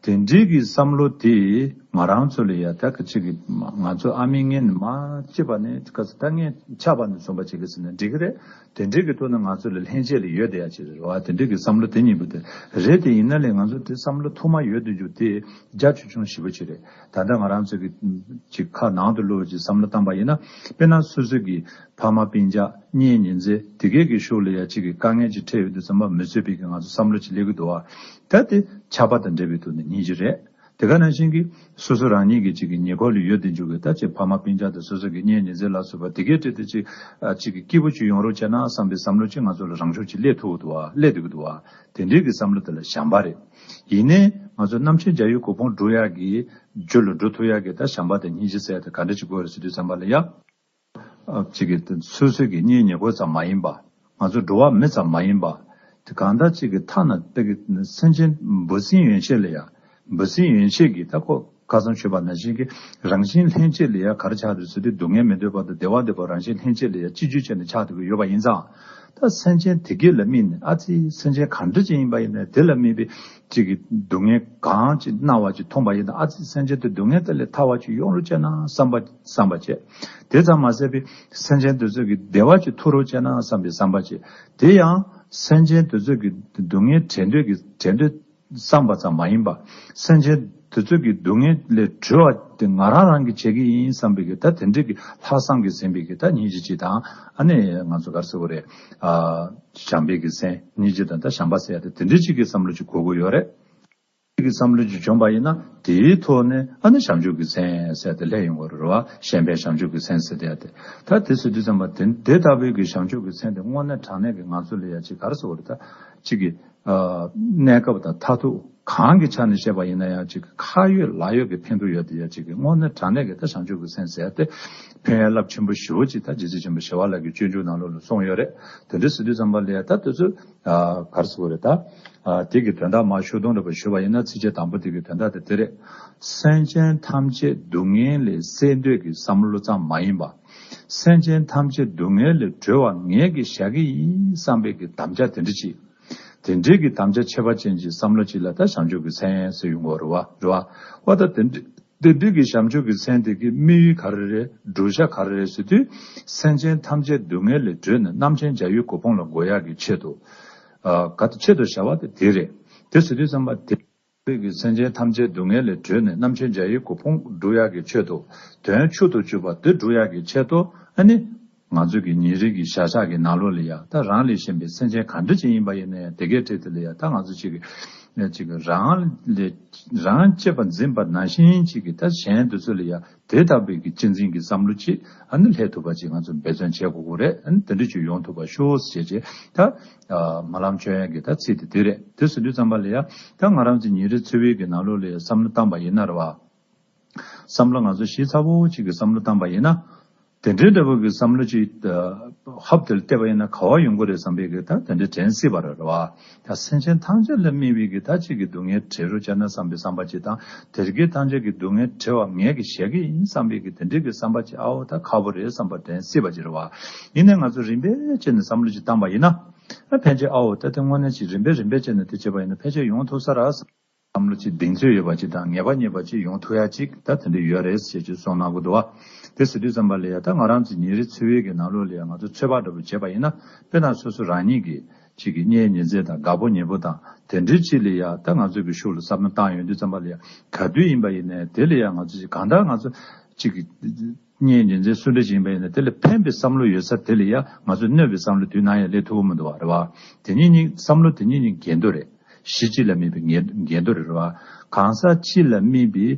དེ་འདྲའི་གི་བསམ་བློ་དེ་ང་རང་ཚོ་ལ་ཡང་ད་ག་ཅིག་གི། ང་ཚོ་ཨ་མའི་མངལ་ནས་མར་སྐྱེས་པ་ནས། ག་ཚོད་ད་མངལ་ཆགས་པ་ནས་བཟུང་བ་ཅིག་གི་ཟེར་ན་འགྲིག་གི་རེད། དེ་འདྲའི་གི་ཐོག་ནས་ང་ཚོ་ལ་ལྷན་སྐྱེས་ལ་ཡོད་བསྡད་ཡ་ཅིག་རེད་བ། དེ་འདྲའི་གི་བསམ་བློ་དེ་གཉིས་པོ་དེ་རེད། དེ་ཡིན་ན་ལས་ང་ཚོ་དེ་བསམ་བློ་ཐོག་མ་ཡོད་དུས་རྒྱུ་དེ་རྒྱ་ཆེ་ཆུང་ཞེ་པོ་ཅིག་རེད། ད་ལྟ་ང་རང་ཚོ་གི་ཅིག་ཁ་ནང་དུ་བླུགས་ཅིག་བསམ་བློ་བཏང་པ་ཡིན་ན། དཔེར་ན་སོ་སོ་གི་ཕ་མ་སྤུན་ཀྱག་གཉེན་ཉེ་ཚན་དེ་གས་ཀྱི་ཕྱོགས་ལ་ཡ་གཅིག་གི་དཀའ་ངལ་ཅིག་འཕྲད་ཡོང་དུས་ཙམ་པ། མི་བཟོད་པའི་གི་ང་ཚོ་བསམ་བློ་ཅིག་སླེབས་ཀྱི་འདུག་བ། ད་དེ་ཆགས་པ་དང་འབྲེལ་བའི་ཐོག་ནས་སྙིང་རྗེ་རེད། དེ་ག་ནང་བཞིན་གྱི་སོ་སོ་རང་ཉིད་ཀྱི་གཅིག་གི་ཉེ་འཁོར་ལ་ཡོད་དེ་འཇུག་གི། ད་ཅིག་ཕ་མ་སྤུན་ཀྱག་དང་སོ་སོ་གི་གཉེན་ཉེ་ཚན་ལ་སོགས་པ་དེ་གས་འཕྲད་དེ་ཅིག་ཨ་ཅིག་གི་སྐྱིད་པོ་ཅིག་ཡོང་རོགས་བྱས་ན་བསམ་པའི་བསམ་བློ་ཅིག་ང་ཚོ་ལ་རང་ཤུགས་ཅིག་སླེབས་ཐུབ་ཀྱི་འདུག་བ། སླེབས་བསྡད་ཀྱི་འདུག་བ། དེ་འདྲའི་གི་བསམ་བློ་དེ་ལ་བྱམས་པ་རེད། ཡིན་ནའི་ང་ཚོ་རྣམ་མཁྱེན་རྒྱལ་བའི་གོ་འཕང་སྒྲུབ་ཡག་གི་རྒྱུ་ལ་འགྲོ་ཐུབ་ཡག་གི་ད་བྱམས་པ་དང་སྙིང་རྗེ་ཟེར་ཡ་དེ་ག་འདྲ་ཅིག་དགོས་རེད་ཟེར་དུས་ཙམ་པ་ལ་ཡ། ཨ་གཅིག་གི་སོ་སོའི་གི་གཉེན་ཉེ་འཁོར་ཙམ་མ་ཡིན་པ། ང་ཚོ་འགྲོ་བ་མི་ཙམ་མ་ཡིན་པ། དེ་གང་ལྟར་གཅིག་གི་ཐ་ན་དེ་གི་སེམས་ཅན་འབུ་སྲིན་ཡན་ཆད་ལ་ཡང་འབུ་སྲིན་ཡན་ཆད་ཀྱི་ད་ཁོ་ཁ་སང་ཞུས་པ་ནང་བཞིན་གྱི་རང་བཞིན་ལྷན་སྐྱེས་ལ་ཡང་ག་རེ་ཆགས་འདུག་ཟེར་དུས་སྡུག་བསྔལ་མི་འདོད་པ་དང་བདེ་བ་འདོད་པ་རང་བཞིན་ལྷན་སྐྱེས་ལ་ཡང་ཅི་འཇུ་བྱས་ནས་ཆགས་འདུག་གི་ཡོད་པ་ཡིན་ཙང་། ད་སེམས་ཅན་དེ་གས་ལ་དམིགས་ནས་ཨ་ཙི་སེམས་ཅན་གང་འདྲ་ཅིག་ཡིན་པ་ཡིན་ན་དེ་ལ་དམིགས་པའི་གཅིག་གི་སྡུག་བསྔལ་གང་ཅིག་སྣང་བ་ཅིག་མཐོང་པ་ཡིན་ན་ཨ་ཙི་སེམས་ཅན་དེ་སྡུག་བསྔལ་དེ་ལས་ཐར་བ་ཅིག་ཡོང་རོགས་བྱས་ན་བསམ་པ་བསམ་པ་བྱས། དེ་ཙམ་མ་ཟད་པའི་སེམས་ཅན་དེ་ཚོ་གི་བདེ་བ་ཅིག་ཐོབ་རོགས་བྱས་ན་བསམ་པའི་བསམ་པ་བྱས། དེ་ཡང་སེམས་ཅན་དེ་ཚོ་གི་སྡུག་བསྔལ་བྲལ་འདོད་ཀྱི་བྲལ་འདོད་བསམ་པ་ཙམ་མ་ཡིན་པ། སེམས་ཅན་དེ་ཚོ་གི་སྡུག་བསྔལ་ལས་གྲོལ་བ་དེ་ང་རང་རང་གིས་བྱེད་ཀྱི་ཡིན་བསམ་པའི་གི་ད་དེ་འདྲའི་གི་ལྷག་བསམ་གི་ཟིན་པའི་གི་ད་སྙིང་རྗེ་ཅིག་དང་ཨ་ནི་ང་ཚོ་ག་རེ་ཟེར་དགོས་རེད། ཨ། བྱམས་པའི་གི་སེམས་སྙིང་རྗེ་དང་ད་བྱམས་པ་ཟེར་ཡ་དེ་དེ་འདྲའི་ཅིག་གི་བསམ་བློ་ཅིག་འཁོར་དགོས་ཡོད་རེད། གི་བསམ་བློ་ཅིག་བྱུང་པ་ཡིན་ན་དེའི་ཐོག་ནས་ཨ་ནི་བྱང་ཆུབ་ཀྱི་སེམས་ཟེར་དེ་སླེབས་ཡོང་གི་རེད་བ། གཞན་ཕན་བྱང་ཆུབ་ཀྱི་སེམས་ཟེར་དེ་ཡ་དེ། ད་དེ་ཟེར་དུས་ཙམ་པ་དེ་དེ་ལྟ་བུའི་གི་བྱང་ཆུབ་ཀྱི་སེམས་དེ་དངོས་གནས་དྲང་གནས་ཀྱི་ང་ཚོ་ལ་ཡ་ཅིག་ག་རེ་ཟེར་དགོས་རེད། ད་ཅིག་གི་ཨ། གནས་སྐབས་དང་མཐར་ཐུག་གང་གི་ཆ་ནས་བཤད་པ་ཡིན་ན་ཡང་ཅིག་གི་ཁ་ཡོད་ལག་ཡོད་ཀྱི་ཕན་ཐོགས་ཡོད་དེ་ཡ་ཅིག་གི་དངོས་གནས་དྲང་གནས་ཀྱི་ད་བྱང་ཆུབ་ཀྱི་སེམས་ཟེར་དེ་ཕན་ཡ་རླབས་ཆེན་པོ་ཞེ་པོ་ཅིག་ད་རྗེ་བཙུན་ཆེན་པོ་ཞི་བ་ལྷ་གི་སྤྱོད་འཇུག་ནང་ལོགས་ལ་གསུངས་ཡོད་རེད། དེ་འདྲ་ཟེར་དུས་ཙམ་པ་ལ་ཡ་ད་དེ་ཚོ། ཨ། ག་རེ་ཟེར་དགོས་རེད་ད། ཨ། དེ་གི་དོན་དག་མར་ཤོག་དོང་འདྲ་པོ་ཞུས་པ་ཡིན་ན་ཚིགས་བཅད་དང་པོ་དེ་གི་དོན་དག་དེ་དེ་རེད། སེམས་ཅན་ཐམས་ཅད་སྡུག་བསྔལ་ལས་སེལ་འདོད་ཀྱི་བསམ་བློ་ཙམ་མ་ཡིན་པ། སེམས་ཅན་ཐམས་ཅད་སྡུག་བསྔལ་ལས་གྲོལ་བ་ངས་ཀྱིས་བཞག་གི་ཡིན་བསམ་པའི་གི་དམ་བཅའ་དེ་འདྲ་ཅིག་དེ་འདྲའི་གི་དམ་བཅའ་ཁྱད་པར་ཅན་གྱི་བསམ་བློ་ཅིག་ལ་ད་བྱང་ཆུབ་ཀྱི་སེམས་ཟེར་ཡོང་གི་རེད་བ། རེད་བ། འོ་ད་དེ་འདྲ། དེ་དུས་ཀྱི་བྱང་ཆུབ་ཀྱི་སེམས་དེ་གི་དམིགས་ཡུལ་ག་རེ་རེད། བསྒྲུབ་བྱ་ག་རེ་རེད་ཟེར་དུས། སེམས་ཅན་ཐམས་ཅད་སྡུག་བསྔལ་ལས་གྲོལ་ནས་རྣམ་མཁྱེན་རྒྱལ་བའི་གོ་འཕང་ལ་འགོད་ཡག་གི་ཆེད་དུ། ཨ། ག་དེ་ཆེད་དུ་བྱ་བ་དེ་དེ་རེད། དེ་ཟེར་དུས་ཙམ་པ་དེ་དུས་ཀྱི་སེམས་ཅན་ཐམས་ཅད་སྡུག་བསྔལ་ལས་གྲོལ་ནས་རྣམ་མཁྱེན་རྒྱལ་བའི་གོ་འཕང་བསྒྲུབ་ཡག་གི་ཆེད་དུ། དོན་མཆོག་ཏུ་གྱུར་པ་དེ་བསྒྲུབ་ཡག་གི་ཆེད་དུ་ཨ་ནི། ང་ཚོ་གི་ཉིན་རེ་གི་བྱ་གཞག་གི་ནང་ལོགས་ལ་ཡ་ད་རང་ལས་གཞན་པའི་སེམས་ཅན་ག་འདྲ་ཅིག་ཡིན་པ་ཡིན་ནའི་དེ་གའི་གྲས་དེ་ལ་ཡ་ད་ང་ཚོ་ཅིག་གི་ཅིག་གི་རང་ལས་རང་གཅེས་པར་འཛིན་པ་ནང་བཞིན་ཅིག་གི་ད་གཞན་དེ་ཚོ་ལ་ཡ་དེ་ལྟ་བུའི་གི་གཅེས་འཛིན་གྱི་བསམ་བློ་ཅིག་ཨ་ནི་སླེབས་ཐུབ་པ་ཅིག་ང་ཚོ་འབད་བརྩོན་བྱེད་དགོས་ཀྱི་རེད། ཨ་ནི་དེ་འདྲ་ཅིག་ཡོང་ཐུབ་པ་ཤོག་ཟེར་བྱས་ད་སྨོན་ལམ་སྐྱོན་ཡ་གི་ད་ཚིག་དེ་དེ་རེད། དེ་ཟེར་དུས་ཙམ་པ་ལ་ཡ་ད་ང་རང་ཚོ་ཉིན་རེ་འཚོ་བའི་གི་ནང་ལོགས་ལ་ཡ་བསམ་བློ་བཏང་པ་ཡིན་ན་རེད་བ། བསམ་བློ་ང་ཚོ་ཞིབ་ཚགས་པོ་ཅིག་གི་བསམ་བློ་བཏང་པ་ཡིན་ན། དེ་འདྲའི་འདྲ་པོ་གི་བསམ་བློ་ཅིག་ཧབ་དེ་ལ་བལྟས་པ་ཡིན་ན་ག་བ་ཡོང་གི་རེད་བསམ་པའི་གི་ད་དེ་འདྲའི་དྲན་སྲིད་པ་རེད་བ། ད་སེམས་ཅན་ཐམས་ཅད་ལ་དམིགས་པའི་གི་ད་ཅིག་གི་སྡུག་བསྔལ་བྲལ་རོགས་བྱས་ན་བསམ་པའི་བསམ་པ་ཅིག་དང་དེ་གི་ཐམས་ཅད་ཀྱི་སྡུག་བསྔལ་བྲལ་བ་ངས་གི་བཞག་གི་ཡིན་བསམ་པའི་གི་དེ་འདྲའི་གི་བསམ་པ་ཅིག་ཨའོ་ད་ཁག་པོ་རེད་བསམ་པ་དྲན་སྲིད་པ་ཅིག་རེད་བ། ཡིན་ནའི་ང་ཚོ་རིམ་པས་བྱས་ནས་བསམ་བློ་ཅིག་བཏང་པ་ཡིན་ན། ཕན་ཆད་ཨའོ་ད་དེ་དངོས་གནས་ཅིག་རིམ་པས་རིམ་པས་བྱས་ནས་དེ་བྱས་པ་ཡིན་ན་ཕན་ཆད་ཡོང་ཐུབ་ས་རེད། བསམ་བློ་ཅིག་གདེང་ཚོད་ཡོད་པ་ཅིག་དང་ངེས་པ་རྙེད་པ་ཅིག་ཡོང་ཐུབ་ཡ་ཅིག་ད་དེ་འདྲ་ཡོད་རེད་ཞེས་ཅིག་གསུངས་གནང་གི་འདུག་བ། དེ་ཟེར་དུས་ཙམ་པ་ལ་ཡ་ད་ང་རང་ཚོ་ཉིན་རེ་འཚོ་བའི་གི་ནང་ལོགས་ལ་ཡ་ང་ཚོ་ཚོད་དཔག་འདྲ་པོ་བྱས་པ་ཡིན་ན་དཔེར་ན་སོ་སོ་རང་ཉིད་ཀྱི་ཅིག་གི་གཉེན་ཉེ་ཚན་དང་དགའ་པོ་ཉེ་པོ་དང་དེ་འདྲའི་ཅིག་ལ་ཡ་ད་ང་ཚོ་གི་ཤུགས་ལ་བསམ་བློ་བཏང་ཡོང་དུས་ཙམ་པ་ལ་ཡ་ག་དུས་ཡིན་པ་ཡིན་ནའི་དེ་ལ་ཡ་ང་ཚོ་ཅིག་གང་ལྟར་ང་ཚོ་ཅིག་གི་གཉེན་ཉེ་ཚན་སུ་འདྲ་ཞིག་ཡིན་པ་ཡིན་ན་དེ་ལ་ཕན་པའི་བསམ་བློ་ཡོད་ས་དེ་ལ་ཡ་ང་ཚོ་གནོད་པའི་བསམ་བློ་དུས་ནམ་ཡང་སླེབས་ཐུབ་ཀྱི་མི་འདུག་བ་རེད་བ། དེ་གཉིས་གཉིས་བསམ་བློ་དེ་གཉིས་གཉིས་འགལ་འདུ་རེད། གཞི་གཅིག་ལ་དམིགས་པའི་འགལ་འགལ་འདུ་རེད་བ། གང་ཟག་གཅིག་ལ་དམིགས་པའི་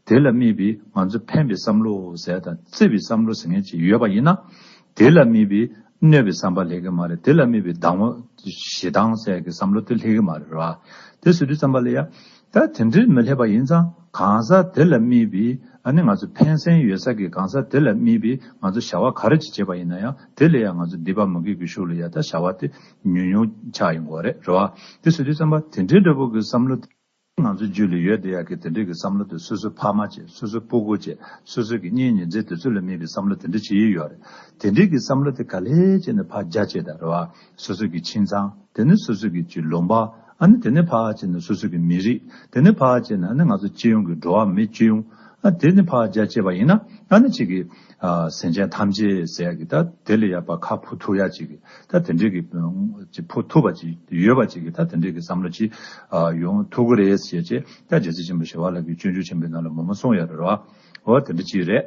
དེ་ལ་དམིགས་པའི་ང་ཚོ་ཕན་པའི་བསམ་བློ་ཟེར་དང་བརྩེ་བའི་བསམ་བློ་ཟེར་མཁན་ཅིག་ཡོད་པ་ཡིན་ན། དེ་ལ་དམིགས་པའི་གནོད་པའི་བསམ་པ་སླེབས་ཀྱི་མ་རེད། དེ་ལ་དམིགས་པའི་སྡང་བ་ཞེ་སྡང་ཟེར་གྱི་བསམ་བློ་དེ་སླེབས་ཀྱི་མ་རེད་བ། དེ་ཟེར་དུས་ཙམ་པ་ལ་ཡ། ད་དེ་འདྲའི་མི་སླེབས་པ་ཡིན་ཙང་གང་ཟག་དེ་ལ་དམིགས་པའི་ཨ་ནི་ང་ཚོ་ཕན་སེམས་ཡོད་ས་ཀྱི་གང་ཟག་དེ་ལ་དམིགས་པའི་ང་ཚོ་བྱ་བ་ག་རེ་ཅིག་བྱེད་པ་ཡིན་ན་ཡང་དེ་ལ་ཡང་ང་ཚོ་སྡིག་པ་མི་དགེ་གི་ཤུགས་ལ་ཡ་ད་བྱ་བ་དེ་ཉུང་ཉུང་ཆགས་ཡོང་གི་རེད་རེད་བ། དེ་ཟེར་དུས་ཙམ་པ་དེ་འདྲའི་འདྲ་པོ་གི་བསམ་བློ་དེ་ང་ཚོ་རྒྱུད་ལ་ཡོད་བསྡད་ཡག་གི་དེ་འདྲའི་གི་བསམ་བློ་དེ་སོ་སོའི་ཕ་མ་བྱས་སོ་སོའི་སྤུ་གུ་བྱས་སོ་སོའི་གི་གཉེན་ཉེ་ཚན་དེ་ཚོ་ལ་དམིགས་པའི་བསམ་བློ་དེ་འདྲ་བྱེད་ཡི་ཡོད་རེད། དེ་འདྲའི་གི་བསམ་བློ་དེ་ག་ལེ་བྱས་ནས་ཕར་རྒྱ་བསྐྱེད་དང་རེད་བ། སོ་སོ་གི་ཁྱིམ་ཚང་དེ་ནི་སོ་སོ་གི་ཅིག་ལུང་པ་ཨ་ནི་དེ་ནི་ཕར་བྱས་ནས་སོ་སོ་གི་མི་རིགས་དེ་ནི་ཕར་བྱས་ནས་ཨ་ནི་ང་ཚོ་སྤྱི་ཡོངས་ཀྱི་འགྲོ་བ་མི་སྤྱི་ཡོངས་ཨ་དེ་ནི་ཕར་རྒྱ་བསྐྱེད་པ་ཡིན་ན་ཨ་ནི་ཅིག་གི་ཨ་སེམས་ཅན་ཐམས་ཅད་ཟེར་ཡག་གི་ད་དེ་ལ་ཡ་ཕར་ཁ་ཕུ་ཐུབ་ཡག་ཅིག་གི་ད་དེ་འདྲའི་གི་ཅིག་ཕུ་ཐུབ་པ་ཅིག་ཡོད་པ་ཅིག་གི་ད་དེ་འདྲའི་གི་བསམ་བློ་ཅིག་ཨ་ཡོང་ཐུབ་ཀྱི་རེད་ཟེར་བྱས་ད་རྗེ་བཙུན་ཆེན་པོ་ཞི་བ་ལྷ་གི་སྤྱོད་འཇུག་ཆེན་པོའི་ནང་ལ་མང་པོ་གསུངས་ཡོད་རེད་བ། འོ་དེ་འདྲ་ཅིག་རེད།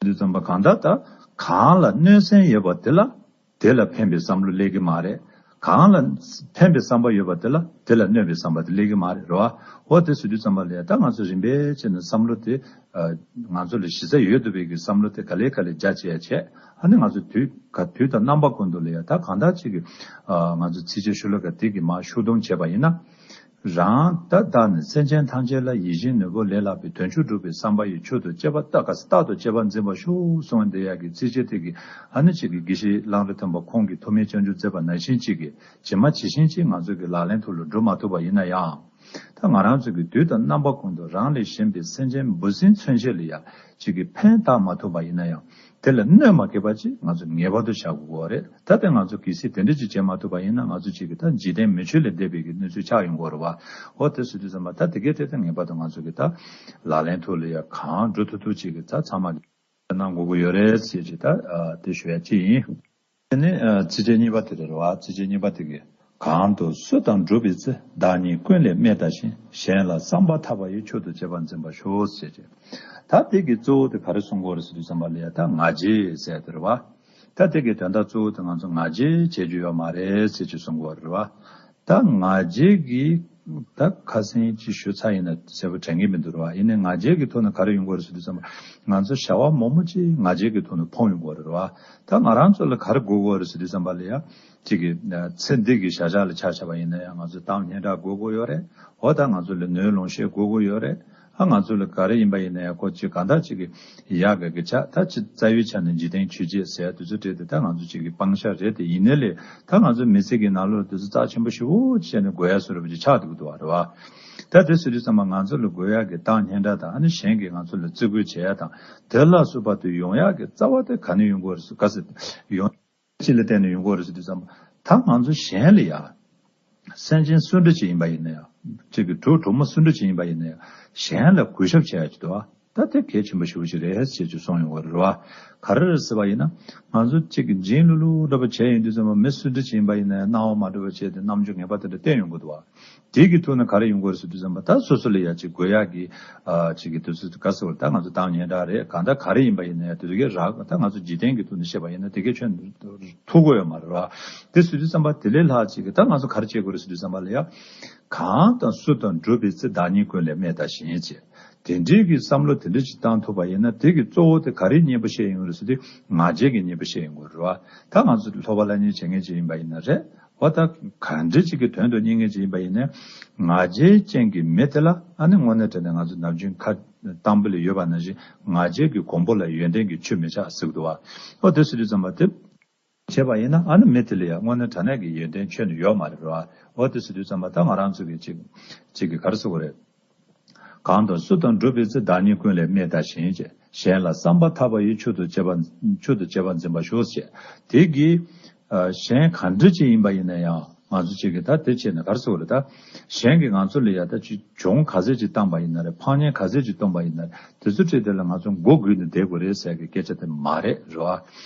དུས་ཙམ་པ་གང་ལྟར་ད་གང་ལ་གནོད་སེམས་ཡོད་པ་དེ་ལ་དེ་ལ་ཕན་པའི་བསམ་བློ་སླེབས་ཀྱི་མ་རེད། གང་ལ་ཕན་པའི་བསམ་པ་ཡོད་པ་དེ་ལ་དེ་ལ་གནོད་པའི་བསམ་པ་དེ་སླེབས་ཀྱི་མ་རེད་རོ། འོ་དེ་ཟེར་དུས་ཙམ་པ་ལ་ད་ང་ཚོ་རིམ་པས་བྱས་ནས་བསམ་བློ་དེ་ང་ཚོ་ལ་གཞི་རྩ་ཡོད་འདུག་པའི་གི་བསམ་བློ་དེ་ག་ལེ་ག་ལེ་རྒྱ་ཆེ་ཡ་བྱས་ཨ་ནི་ང་ཚོ་དུས་ག་དུས་དང་རྣམ་པ་ཀུན་ཏུ་ལ་ཡ་ད་གང་ལྟར་ཅིག་གི་ང་ཚོ་ཚིགས་བཅད་ཤོ་ལོ་ཀ་དེ་གི་མར་ཤུགས་སྡོམ་བྱས་པ་ཡིན་ན། རང་ད་བདག་ནི་སེམས་ཅན་ཐམས་ཅད་ལ། ཡིད་བཞིན་ནོར་བུ་ལས་ལྷག་པའི། དོན་མཆོག་སྒྲུབ་པའི་བསམ་པ་ཡིས། མཆོག་ཏུ་གཅེས་པ་རྟག་ག་རྟག་ཏུ་གཅེས་པར་འཛིན་པར་ཤོག་གསུངས་པ་འདི་ཡག་གི་ཚིགས་བཅད་དེ་གི་ཨ་ནི་ཅིག་གི་དགེ་བཤེས་གླང་རི་ཐོན་པ་ཁོང་གིས་ཐོགས་མེད་སྤྱོད་འཇུག་མཛད་པ་ནང་བཞིན་ཅིག་གི་ཇི་མ་ཇི་བཞིན་ཅིག་ང་ཚོ་གི་ལག་ལེན་ཐོག་ལ་སྒྲུབ་མ་ཐུབ་པ་ཡིན་ན་ཡང་། ད་ང་རང་ཚོ་གི་དུས་དང་རྣམ་པ་ཀུན་ཏུ་རང་ལས་གཞན་པའི་སེམས་ཅན་འབུ་སྲིན་མཚོན་བྱེད་ལ་ཡ་ཅིག་གི་ཕན་བཏགས་མ་ཐུབ་པ་ཡིན་ན་ཡང་། དེ་ལ་གནོད་མ་སྐྱེལ་བ་ཅིག་ང་ཚོ་ངེས་པར་དུ་བྱ་དགོས་ཀྱི་ཡོད་རེད། ད་ལྟ་ང་ཚོ་གལ་སྲིད་དེ་འདྲ་ཅིག་བྱེད་མ་ཐུབ་པ་ཡིན་ན། ང་ཚོ་ཅིག་གི་ད་འཇིག་རྟེན་མེ་ཆུ་ལས་འདས་པའི་གི་གནས་ཚུལ་ཆགས་ཡོང་གི་ཡོད་རེད་བ། འོ་དེ་ཟེར་དུས་ཙམ་པ་ད་དེ་གའི་ཐད་དུ་ངེས་པར་དུ་ང་ཚོ་གི་ད་ལག་ལེན་ཐོག་ལ་ཡ་གང་འགྲོ་ཐུབ་ཐུབ་ཅིག་གི་ད་ཚང་མ་གནང་དགོས་ཀྱི་ཡོད་རེད་ཟེར་ཅིག་ད་དེ་ཞུ་ཡ་ཅིག་ཡིན། དེ་ནས་ཚིགས་བཅད་གཉིས་པ་དེ་རེད་བ། ཚིགས་བཅད་གཉིས་པ་དེ་གི། གང་དུ་སུ་དང་འགྲོགས་པའི་ཚེ། བདག་ཉིད་ཀུན་ལས་དམན་ལྟ་ཞིང་། གཞན་ལ་བསམ་པ་ཐག་པ་ཡིས། མཆོག་ཏུ་གཅེས་པར་འཛིན་པར་ཤོག་ཟེར་ཅིག་ད་དེ་གི་གཙོ་བོ་དེ་ག་རེ་གསུང་གི་ཡོད་རེད་ཟེར་དུས་ཙམ་པ་ལ་ཡ་ད་ང་རྒྱལ་ཟེར་དེ་རེད་བ། ད་དེ་གི་དོན་དག་གཙོ་བོ་དེ་ང་ཚོ་ང་རྒྱལ་བྱེད་རྒྱུ་ཡོད་མ་རེད་ཟེར་ཅིག་གསུང་གི་ཡོད་རེད་བ། ད་ང་རྒྱལ་གྱི་ད་ཁ་སང་ཅིག་ཞུ་ཚར་ཡིན་ན་གསལ་པོ་དྲན་གྱི་མི་འདུག་རེད་བ། ཡིན་ནའི་ང་རྒྱལ་གྱི་ཐོག་ནས་ག་རེ་ཡོང་གི་ཡོད་རེད་ཟེར་དུས་ཙམ་པ་ང་ཚོ་བྱ་བ་མང་པོ་ཅིག་ང་རྒྱལ་གྱི་ཐོག་ནས་ཕོངས་ཡོང་གི་ཡོད་རེད་བ། ད་ང་རང་ཚོ་ལ་ག་རེ་དགོས་ཀྱི་ཡོད་རེད་ཟེར་དུས་ཙམ་པ་ལ་ཡ། གཅིག་གི་ཚེ་འདི་གི་བྱ་གཞག་ལ་ཆ་བཞག་པ་ཡིན་ན་ཡང་ང་ཚོ་གཏམ་སྙན་གྲགས་དགོས་ཀྱི་ཡོད་རེད། འོ་ད་ང་ཚོ་ལ་ནོར་ལོངས་སྤྱོད་དགོས་ཀྱི་ཡོད་རེད། ཨ་ང་ཚོ་ལ་ག་རེ་ཡིན་པ་ཡིན་ན་ཡང་ཁོ་ཅིག་གང་ལྟར་ཅིག་གི་ཡག་གི་གི་ཆ་ད་ཅིག་རྩ་བའི་ཆ་ནས་འཇིག་རྟེན་ཆོས་བརྒྱད་ཟེར་ཡ་དེ་ཚོ་བྲིས་ཏེ་ད་ང་ཚོ་ཅིག་གི་སྤང་བྱ་རེད། དེ་ཡིན་ནའི་ལས་ད་ང་ཚོ་མི་ཚེ་གི་ནང་ལོགས་དེ་ཚོ་རྩ་ཆེན་པོ་ཞེ་པོ་ཅིག་བྱས་ནས་དགོས་ཡ་བཟོ་འདྲ་པོ་ཅིག་ཆགས་འདུག་འདུག་བ་རེད་བ། ད་དེ་ཟེར་དུས་ཙམ་པ་ང་ཚོ་ལ་དགོས་ཡ་གི་གཏམ་སྙན་གྲགས་དང་ཨ་ནི་གཞན་གྱིས་ང་ཚོ་ལ་བརྩི་བཀུར་བྱེད་ཡ་དང་དེ་ལ་སོགས་པ་དེ་ཡོང་ཡ་གི་རྩ་བ་དེ་ག་ནས་ཡོང་གི་ཡོད་རེད་ཟེར་ག་ཟེར་ཡོང་། ཅི་ལ་བརྟེན་ནས་ཡོང་གི་ཡོད་རེད་ཟེར་དུས་ཙམ་པ། ད་ང་ཚོ་གཞན་ལ་ཡ། སེམས་ཅན་སུ་འདྲ་ཅིག་ཡིན་པ་ཡིན་ན་ཡང་། གཅིག་གི་གྲོགས་གྲོགས་མོ་སུ་འདྲ་ཅིག་ཡིན་པ་ཡིན་ན་ཡང་། གཞན་ལ་གུས་ཞབས་བྱེད་ཡ་ཅིག་འདུག་ཨ། ད་དེ་གལ་ཆེན་པོ་ཞེ་པོ་ཅིག་རེད་ཅེས་ཅིག་གསུངས་ཡོང་གི་རེད་བ། ག་རེ་རེད་ཟེར་བ་ཡིན་ན། ང་ཚོ་གཅིག་གི་འཇིང་ལུ་ལུ་འདྲ་པོ་བྱས་ཡོང་དུས་ཙམ་པ་མི་སུ་འདྲ་ཅིག་ཡིན་པ་ཡིན་ན་ཡང་སྣང་བ་མ་འགྲོ་བ་བྱས་ཏེ་རྣམ་འགྱུར་ངན་པ་དེ་འདྲ་བསྟན་ཡོང་གི་འདུག་བ། དེ་གི་ཐོག་ནས་ག་རེ་ཡོང་གི་རེད་ཟེར་དུས་ཙམ་པ་ད་སོ་སོ་ལ་ཡ་ཅིག་དགོས་ཡག་གི་ཨ་ཅིག་གི་དུས་ཚོད་ག་ཟེར་བ་ད་ང་ཚོ་གཏམ་སྙན་གྲགས་རེད། གང་ལྟར་ག་རེ་ཡིན་པ་ཡིན་ན་ཡང་དེ་གའི་རག་ད་ང་ཚོ་འཇིག་རྟེན་གི་ཐོག་ནས་བཤད་པ་ཡིན་ན་དེ་གའི་ཁྱོན་ཐུག་གི་ཡོད་མ་རེད་བ། དེ་ཟེར་དུས་ཙམ་པ་དེ་ལས་ལྷག་ཅིག་གི་ད་ང་ཚོ་ག་རེ་བྱེད་དགོས་རེད་ཟེར་དུས་ཙམ་པ་ལ་ཡ། གང་དང་སུ་དང་འགྲོགས་པའི་ཚེ། བདག་ཉིད་ཀུན་ལས་དམན་ལྟ་ཞིང་ཅེས། དེ་འདྲའི་གི་བསམ་བློ་དེ་འདྲ་ཅིག་བཏང་ཐུབ་པ་ཡིན་ན་དེ་གི་གཙོ་བོ་དེ་ག་རེའི་གཉེན་པོ་བཤད་ཡོང་རེད་ཟེར་དུས་ང་རྒྱལ་གྱི་གཉེན་པོ་བཤད་ཡོང་གི་རེད་བ། ད་ང་ཚོ་སློབ་པ་ལྷ་མྱེས་བྱེད་མཁན་ཅིག་ཡིན་པ་ཡིན་ན་རེད། འོ་ད་ག་འདྲ་ཅིག་གི་དོན་དུ་གཉེར་མཁན་ཅིག་ཡིན་པ་ཡིན་ན། ང་རྒྱལ་ཅན་གྱི་མི་དེ་ལ་ཨ་ནི་དངོས་གནས་དྲང་གནས་ང་ཚོ་ནམ་རྒྱུན་ཁ་གཏམ་དཔེ་ལ་ཡོད་པ་ནང་བཞིན་ང་རྒྱལ་གྱི་གོང་བུ་ལ་ཡོན་ཏན་གྱི་ཆུ་མི་ཆགས་ཟེར་གི་འདུག་བ། ཨོ་དེ་ཟེར་དུས་ཙམ་པ་དེ་བྱས་པ་ཡིན་ན་ཨ་ནི་མི་དེ་ལ་ཡང་དངོས་གནས་དྲང་གནས་ཀྱི་ཡོན་ཏན་ཁྱོན་ནས་ཡོད་མ་རེད་བ། ཨོ་དེ་ཟེར་དུས་ཙམ་པ་ད་ང་རང་ཚོ་གི་ཅིག་ཅིག་གི་ག་རེ་ཟེར་དགོས་རེད། གང་དང་སུ་དང་འགྲོགས་པའི་ཚེ། བདག་ཉིད་ཀུན་ལས་དམན་ལྟ་ཞིང་ཅེས། གཞན་ལ་བསམ་པ་ཐག་པ་ཡིས། མཆོག་ཏུ་གཅེས་པ་མཆོག་ཏུ་གཅེས་པར་འཛིན་པར་ཤོག་ཅེས། དེ་གིས་ཨ་གཞན་ག་འདྲ་ཅིག་ཡིན་པ་ཡིན་ན་ཡང་ང་ཚོ་ཅིག་གིས་ད་དེ་བྱས་ན་ག་རེ་ཟེར་དགོས་རེད་ད། གཞན་གྱིས་ང་ཚོ་ལ་ཡ་ད་ཅིག་གྱོང་ག་ཚད་ཅིག་བཏང་པ་ཡིན་ན་རེད། ཕངས་སྙན་ག་ཚད་ཅིག་གཏོང་པ་ཡིན་ན་རེད། དེ་ཚོ་ཁྲིད་དེ་ལ་ང་ཚོ་མགོ་སྒུར་ནས་བསྡད་དགོས་རེད་ཟེར་གི་སྐད་ཆ་དེ་མ་རེད་རེད་བ།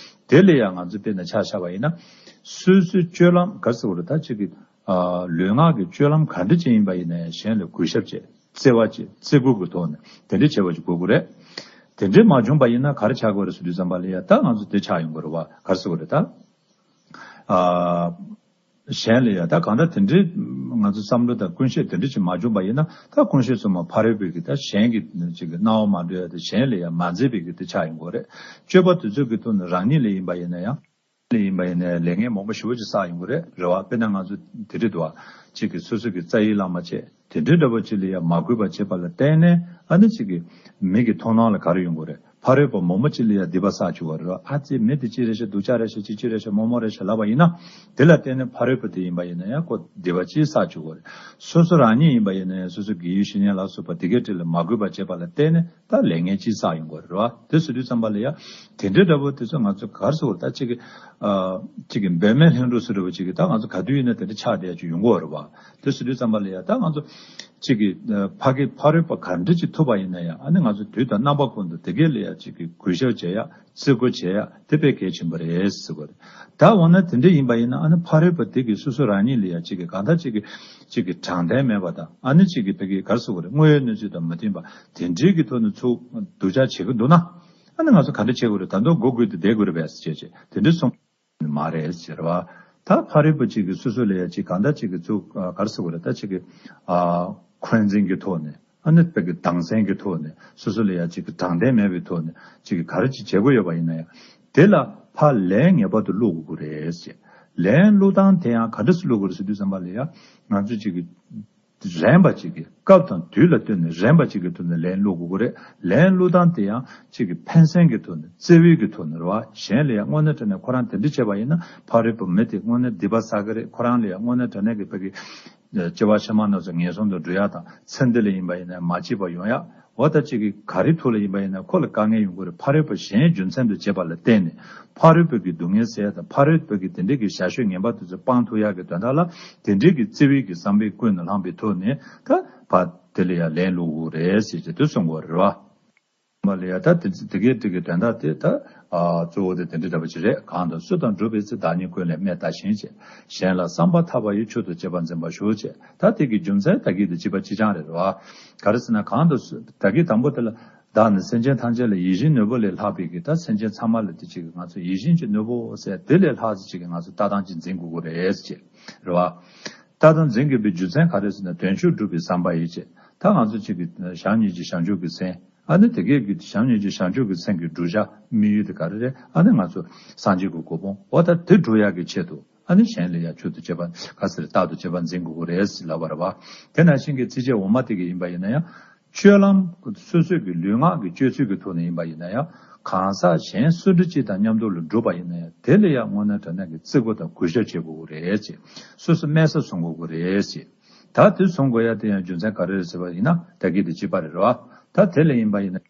དེ་ལ་ཡང་ང་ཚོས་དཔེར་ན་ཆ་བཞག་པ་ཡིན་ན། སོ་སོའི་སྤྱོད་ལམ་ག་རེ་ཟེར་དགོས་རེད་ད། ཅིག་གི་ཨ་ལུས་ངག་གི་སྤྱོད་ལམ་ག་འདྲ་ཅིག་ཡིན་པ་ཡིན་ན་ཡང་གཞན་ལ་གུས་ཞབས་བྱེད། བརྩེ་བ་བྱེད། བརྩི་བཀུར་གྱི་ཐོག་ནས་དེ་འདྲ་བྱེད་པ་ཅིག་དགོས་ཀྱི་རེད། དེ་འདྲ་མ་བྱུང་པ་ཡིན་ན་ག་རེ་ཆགས་ཀྱི་ཡོད་རེད་ཟེར་དུས་ཙམ་པ་ལ་ཡ་ད་ང་ཚོ་དེ་ཆགས་ཡོང་གི་རེད་བ། ག་རེ་ཟེར་དགོས་རེད་ད། ཨ་གཞན་ལ་ཡ་ད་གང་ལྟར་དེ་འདྲའི་ང་ཚོ་བསམ་བློ་དང་ཀུན་ཤེས་དེ་འདྲ་ཅིག་མ་བྱུང་པ་ཡིན་ན། ད་ཀུན་ཤེས་ཚང་མ་ཕ་རོལ་པོའི་གི་ད་གཞན་གྱི་ཅིག་གི་སྣང་བ་མ་འགྲོ་ཡ་དེ་གཞན་ལ་ཡ་མ་མཛེས་པའི་གི་དེ་ཆགས་ཡོང་གི་རེད། སྤྱོད་པ་དེ་ཚོ་གི་ཐོག་ནས་རང་ཉིད་ལ་ཡིན་པ་ཡིན་ན་ཡང་། ལ་ཡིན་པ་ཡིན་ན་ཡང་ལས་ངན་མང་པོ་ཞེ་པོ་ཅིག་བསགས་ཡོང་གི་རེད། རེད་བ། དཔེར་ན་ང་ཚོ་དེ་འདྲ་འདུག་བ། གཅིག་གིས་སོ་སོ་གི་རྩ་ཡི་བླ་མ་བྱས། དེ་འདྲའི་འདྲ་པོ་ཅིག་ལ་ཡང་མ་གུས་པ་བྱས་པ་ལ་བརྟེན་ནས་ཨ་ནི་གཅིག་གིས་མི་གི་མཐོང་སྣང་ལ་ག་རེ་ཡོང་གི་རེད། ཕ་རོལ་པོ་མང་པོ་ཅིག་ལ་ཡང་སྡིག་པ་བསགས་བཅུག་པ་རེད་བ། ཨ་ཙི་མི་དེ་ཅི་རེད་ཤག་སྡུག་ཅག་རེད་ཤག་ཅི་ཅི་རེད་ཤག་རྨོ་མོ་རེད་ཤག་ལབ་པ་ཡིན་ན། དེ་ལ་བརྟེན་ནས་ཕ་རོལ་པོ་དེ་ཡིན་པ་ཡིན་ན་ཡང་ཁོ་སྡིག་པ་ཅིག་བསགས་བཅུག་པ་རེད། སོ་སོ་རང་ཉིད་ཡིན་པ་ཡིན་ན་ཡང་སོ་སོ་དགེ་བའི་བཤེས་གཉེན་ལ་སོགས་པ་དེ་གའི་གྲས་ལ་མ་གུས་པ་བྱས་པ་ལ་བརྟེན་ནས། ད་ལས་ངན་ཅིག་བསགས་ཡོང་གི་རེད་བ། དེ་ཟེར་དུས་ཙམ་པ་ལ་ཡ། དེ་འདྲའི་འདྲ་པོ་དེ་ཚོ་ང་ཚོ་ག་རེ་ཟེར་དགོས་རེད་ད། གཅིག་གི་ཨ་གཅིག་གི་འབད་མེད་ལྷུན་གྲུབ་ཟེར་འདྲ་པོ་གཅིག་གི་ད་ང་ཚོ་ག་དུས་ཡིན་ན་དེ་འདྲ་ཆགས་བསྡད་ཡ་ཅིག་ཡོང་གི་ཡོད་རེད་བ། དེ་ཟེར་དུས་ཙམ་པ་ལ་ཡ་ད་ང་ཚོ་གཅིག་གི་ཨ་ཕ་གི་ཕ་རོལ་པོ་ག་འདྲ་ཅིག་ཐུབ་པ་ཡིན་ན་ཡང་ཨ་ནི་ང་ཚོ་དུས་དང་རྣམ་པ་ཀུན་ཏུ་དེ་གའི་ལ་ཡ་གཅིག་གི་གུས་ཞབས་བྱེད་ཡ། བརྩི་བཀུར་བྱེད་ཡ་དེ་དཔེ་གལ་ཆེན་པོ་རེད་ཟེར་དགོས་རེད། ད་འོ་ན་དེ་འདྲ་ཡིན་པ་ཡིན་ན་ཨ་ནི་ཕ་རོལ་པོ་དེ་གིས་སོ་སོ་རང་ཉིད་ལ་ཡ་གཅིག་གི་གང་ལྟར་གཅིག་གི་གཅིག་གི་དྲང་བདེན་མེད་པ་དང་ཨ་ནི་གཅིག་གི་ཕ་གི་ག་རེ་ཟེར་དགོས་རེད། དངོས་ཡོད་གནས་ཚུལ་དང་མ་མཐུན་པ་དེ་འདྲའི་གི་ཐོག་ནས་ཚུར་སྡུག་ཅག་བྱེད་ཀྱི་འདུག་ན། ཨ་ནི་ང་ཚོ་ག་འདྲ་བྱེད་དགོས་རེད། ད་དུང་མགོ་སྒུར་ཏེ་བསྡད་དགོས་རེད་པས་ཟེར་བྱས་བྱས་དེ་འདྲ་གསུངས་མ་རེད་ཟེར་བ། ད་ཕ་རོལ་པོ་གཅིག་གིས་སོ་སོ་ལ་ཡ་གཅིག་གང་ལྟར་གཅིག་གི་ཚུར་ག་རེ་ཟེར་དགོས་རེད། ད་གཅིག་གི་ཨ་འཁོན་འཛིན་གྱི་ཐོག་ནས། ཨ་ནི་དཔེ་གི་སྡང་སེམས་ཀྱི་ཐོག་ནས་སོ་སོ་ལ་ཡ་གཅིག་གི་དྲང་བདེན་མེད་པའི་ཐོག་ནས་གཅིག་གི་ག་རེ་ཅིག་བྱེད་དགོས་ཡོད་པ་ཡིན་ན་ཡང་། དེ་ལ་ཕར་ལན་ངེས་པར་དུ་བླུག་དགོས་ཀྱི་རེད་ཅེས། ལན་བླུག་སྟངས་དེ་ཡང་ག་འདྲ་སེ་བླུག་དགོས་རེད་ཟེར་དུས་ཙམ་པ་ལ་ཡ། ང་ཚོ་གཅིག་གི་ རན་པ་ཅིག་གི་སྐབས་དང་དུས་ལ་ལྟོས་ནས་རན་པ་ཅིག་གི་ཐོག་ནས་ལན་བླུག་དགོས་ཀྱི་རེད། ལན་བླུག་སྟངས་དེ་ཡང་ཅིག་གི་ཕན་སེམས་ཀྱི་ཐོག་ནས་བརྩེ་བའི་གི་ཐོག་ནས་རེད་བ། གཞན་ལ་ཡང་དངོས་གནས་དྲང་གནས་ཁོ་རང་དེ་འདྲ་བྱས་པ་ཡིན་ན་ཕ་རོལ་པོ་མི་དེ་དངོས་གནས་སྡིག་པ་བསགས་ཀྱི་རེད། ཁོ་རང་ལ་ཡང་དངོས་གནས་དྲང་གནས་ཀྱི་ཕ་གི་སྐྱེ་བ་ཕྱི་མ་རྣམས་སུ་ངན་སོང་དུ་འགྲོ་ཡག་དང་ཚེ་འདི་ལ་ཡིན་པ་ཡིན་ན་མ་སྐྱིད་པ་ཡོང་ཡག་འོ་ད་ཅིག་གི་ག་རེ་ཐོག་ལ་ཡིན་པ་ཡིན་ན་ཁོ་ལ་དཀའ་ངལ་ཡོང་གི་རེད། ཕ་རོལ་པོ་གཞན་རྒྱུ་མཚན་དུ་བྱས་པ་ལ་བརྟེན་ནས་ཕ་རོལ་པོ་གི་སྡུག་བསྔལ་སེལ་ཡག་དང་ཕ་རོལ་པོ་གི་དེ་འདྲའི་གི་བྱ་སྤྱོད་ངན་པ་དེ་ཚོ་སྤང་ཐུབ་ཡག་གི་དོན་དག་ལ་དེ་འདྲའི་གི་བརྩེ་བའི་གི་བསམ་པས་ཀུན་ནས་བསླངས་པའི་ཐོག་ནས་ད་ཕ་དེ་ལ་ཡང་ལན་བླུག་དགོས་རེད་ཟེར་གྱི་དེ་གསུང་དགོས་རེད་བ། མ་ལ་ཡ་ད་དེ་དེ་གའི་དེ་གི་དོན་དག་དེ་ད་ཨ་གཙོ་བོ་དེ་དེ་འདྲ་འདྲ་པོ་ཅིག་རེད། གང་དང་སུ་དང་འགྲོགས་པའི་ཚེ་བདག་ཉིད་ཀུན་ལས་སྨྲས་ལྟ་ཞིང་བྱས། གཞན་ལ་བསམ་པ་ཐག་པ་ཡིས་མཆོག་ཏུ་གཅེས་པར་འཛིན་པར་ཞུ་བྱས། ད་དེ་གི་རྒྱུ་མཚན་ད་གི་དེ་གཅིག་པ་གཅིག་རྐྱང་རེད་བ། ག་རེ་ཟེར་ན་གང་དང་སུ་ད་གི་དང་པོ་དེ་ལ་བདག་ནི་སེམས་ཅན་ཐམས་ཅད་ལ་ཡིད་བཞིན་ནོར་བུ་ལས་ལྷག་པའི་གི་ད་སེམས་ཅན་ཚང་མ་ལ་དེ་ཅིག་གི་ང་ཚོ་ཡིད་བཞིན་གྱི་ནོར་བུ་ཟེར་དེ་ལས་ལྷག་ཅིག་གི་ང་ཚོ་ལྟ་སྟངས་ཅིག་འཛིན་དགོས་ཀྱི་རེད་ཅེས་རེད་བ། ལྟ་སྟངས་འཛིན་དགོས་པའི་རྒྱུ་མཚན་ག་རེ་ཟེར་ན་དོན་མཆོག་སྒྲུབ་པའི་བསམ་པ་ཡིས་བྱས། ད་ང་ཚོ་གཅིག་གི་བྱམས་སྙིང་རྗེ་བྱང་ཆུབ་ཀྱི་སེམས། ཨ་ནི་དེ་གས་ཀྱི་བྱམས་སྙིང་རྗེ་བྱང་ཆུབ་ཀྱི་སེམས་ཀྱི་བསྒྲུབ་བྱ་དམིགས་ཡུལ་དེ་ག་རེ་རེད། ཨ་ནི་ང་ཚོ་སངས་རྒྱས་ཀྱི་གོ་འཕང་འོ་ད་དེ་སྒྲུབ་ཡག་གི་ཆེད་དུ་ཨ་ནི་གཞན་ལ་ཡང་མཆོག་ཏུ་གཅེས་པ་ག་ཟེར་རྟག་ཏུ་གཅེས་པར་འཛིན་དགོས་ཀྱི་རེད་ཟེར་ལབ་པ་རེད་བ། དེ་ནང་བཞིན་གྱི་ཚིགས་བཅད་འོག་མ་དེ་གས་ཡིན་པ་ཡིན་ན་ཡང་། སྤྱོད་ལམ་སོ་སོའི་གི་ལུས་ངག་གི་སྤྱོད་ཚུལ་གྱི་ཐོག་ནས་ཡིན་པ་ཡིན་ན་ཡང་གང་ཟག་གཞན་སུ་འདྲ་ཅིག་དང་མཉམ་དུ་ལ་འགྲོགས་པ་ཡིན་ན་ཡང་དེ་ལ་ཡང་དངོས་གནས་དྲང་གནས་ཀྱི་བརྩི་བཀུར་དང་གུས་ཞབས་བྱེད་དགོས་ཀྱི་རེད་ཅེས། སོ་སོ་སྨད་ས་བཟུང་དགོས་ཀྱི་རེད་ཅེས། ད་དེ་བཟུང་དགོས་ཡ་དེ་ཡང་རྒྱུ་མཚན་ག་རེ་རེད་ཟེར་བ་ཡིན་ན་ད་གི་དེ་གཅིག་པ་རེད་རོ། ད་དེ་ལ་ཡིན་པ་ཡིན་ན།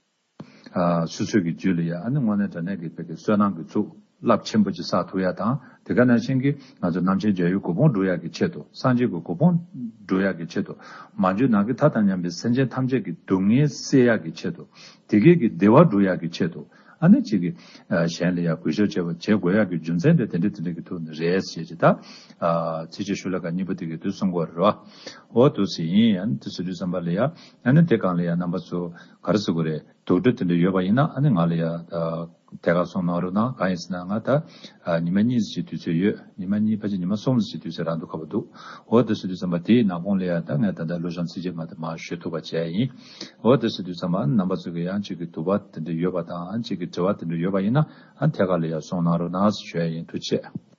ཨ་སོ་སོའི་གི་རྒྱུད་ལ་ཡ་ཨ་ནི་དངོས་གནས་དྲང་གནས་ཀྱི་བོད་ཀྱི་བསོད་ནམས་ཀྱི་ཚུགས་རླབས་ཆེན་པོ་ཅིག་བསགས་ཐུབ་ཡ་དང་དེ་ག་ནང་བཞིན་གྱི་ང་ཚོ་རྣམ་མཁྱེན་རྒྱལ་བའི་གོ་འཕང་སྒྲུབ་ཡ་གི་ཆེད་དུ་སངས་རྒྱས་ཀྱི་གོ་འཕང་སྒྲུབ་ཡ་གི་ཆེད་དུ་མ་འཇོན་ནང་གི་མཐའ་དང་མཉམ་པའི་སེམས་ཅན་ཐམས་ཅད་ཀྱི་སྡུག་བསྔལ་སེལ་ཡ་གི་ཆེད་དུ་དེ་གས་ཀྱི་བདེ་བ་སྒྲུབ་ཡ་གི་ཆེད་དུ་ཨ་ནི་གཅིག་གི་ཨ་གཞན་ལ་ཡ་གུས་ཞབས་བྱེད་པ་བྱེད་དགོས་ཡ་གི་རྒྱུ་མཚན་དེ་དེ་འདྲ་དེ་འདྲ་གི་ཐོག་ནས་རེད་ཞེས་ཀྱི་ད་ཨ་ཚིགས་བཅད་ཤོ་ལོ་ཀ་གཉིས་པོ་དེ་གི་དུས་གསུང་དགོས་རེད་བ། འོ་འདུག་སེ་ཡིན། ཨ་ནི་དེ་ཟེར་དུས་ཙམ་པ་ལ་ཡ་ཨ་ནི་དེ་སྒང་ལ་ཡ་རྣམ་པ་ཚོ་ག་རེ་ཟེར་དགོས་རེད། དོགས་འདྲི་དེ་འདྲ་ཡོད་པ་ཡིན་ན་ཨ་ནི་ང་ལ་ཡ་ཐད་ཀར་གསུང་གནང་རོགས་གནང་། གང་ཡིན་ཟེར་ན་ང་ད་ཉི་མ་གཉིས་ཙམ་ཅིག་དུས་ཚོད་ཡོད། ཉི་མ་གཉིས་ཕལ་ཆེར་ཉི་མ་གསུམ་ཙམ་ཅིག་དུས་ཚོད་རག་འདུག་ཁ་པོ་འདུག་འོ་དེ་ཟེར་དུས་ཙམ་པ་དེའི་ནང་ཁོངས་ལ་ཡ་ད་ངས་ད་ལྟ་ཀླུ་བྱང་ཚིགས་བཅད་མ་དེ་མར་ཞུ་ཐུབ་པ་བྱས་ཡིན། འོ་དེ་ཟེར་དུས་ཙམ་པ་རྣམ་པ་ཚོ་གི་ཡང་ཅིག་གི་དུ་བ་དེ་འདྲ་ཡོད་པ་དང་ཅིག་གི་དྲི་བ་དེ་འདྲ་ཡོད་པ་ཡིན་ན་ཨ་ཐད་ཀར་ལ་ཡ་གསུང་གནང་རོགས་གནང་ཞུ་ཡ་ཡིན། ཐུགས་རྗེ་ཆེ།